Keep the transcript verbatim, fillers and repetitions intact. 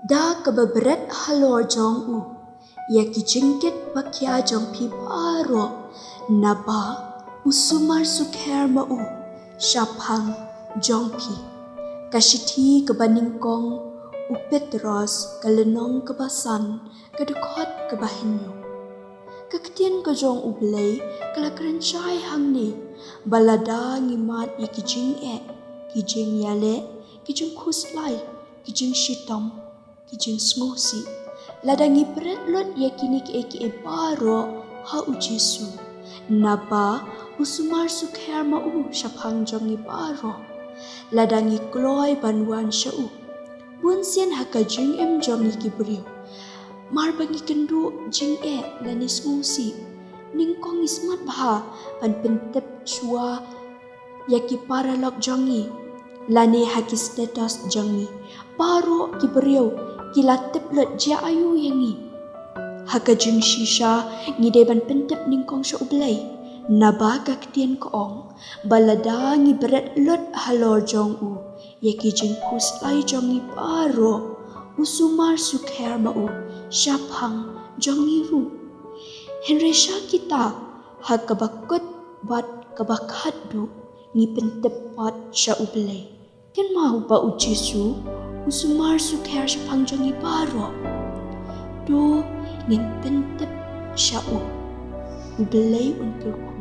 Da kaba bret halor jong u ïa ki jingkit ba khia jong phi baroh, naba u sumar sukher ma u shaphang jong phi. Ka shithi kaba nyngkong u Petros, ka lynnong kaba san, ka dkhot kaba hynñiew. Ka ktien ka jong U Blei ka la kren shai hangne ba lada ngi mad ïa ki jingeh, ki jingïaleh, ki jingkhuslai, ki jingshitom, ki jingsngewsih, lada ngi bret lut ïa kine kiei kiei baroh ha U Jisu, naba u sumar sukher ma u shaphang jong ngi baroh. Lada ngi kloi ban wan sha u, bun sien ha ka jingim jong ngi ki briew, mar ba ngi kynduh jingeh lane sngewsih, nyngkong ngi smat bha ban pyntip shuwa ïa ki paralok jong ngi lane ha ki status jong ngi. Baroh ki briew ki la tip lut jia aiu ïa ngi. Ha ka jingshisha ngi dei ban pyntip nyngkong sha U Blei, naba ka ktien ka ong ba lada ngi bret lut halor jong u ïa ki jingkhuslai jong ngi baroh, u sumar sukher ma u shaphang jong ngi ruh. Hynrei sha kita, ha kaba kut bad kaba khatduh, ngi pyntip pat sha U Blei. Kynmaw ba U Jisu u sumar sukher shaphang jong ngi baroh. To ngin pyntip sha u. U Blei un kyrkhu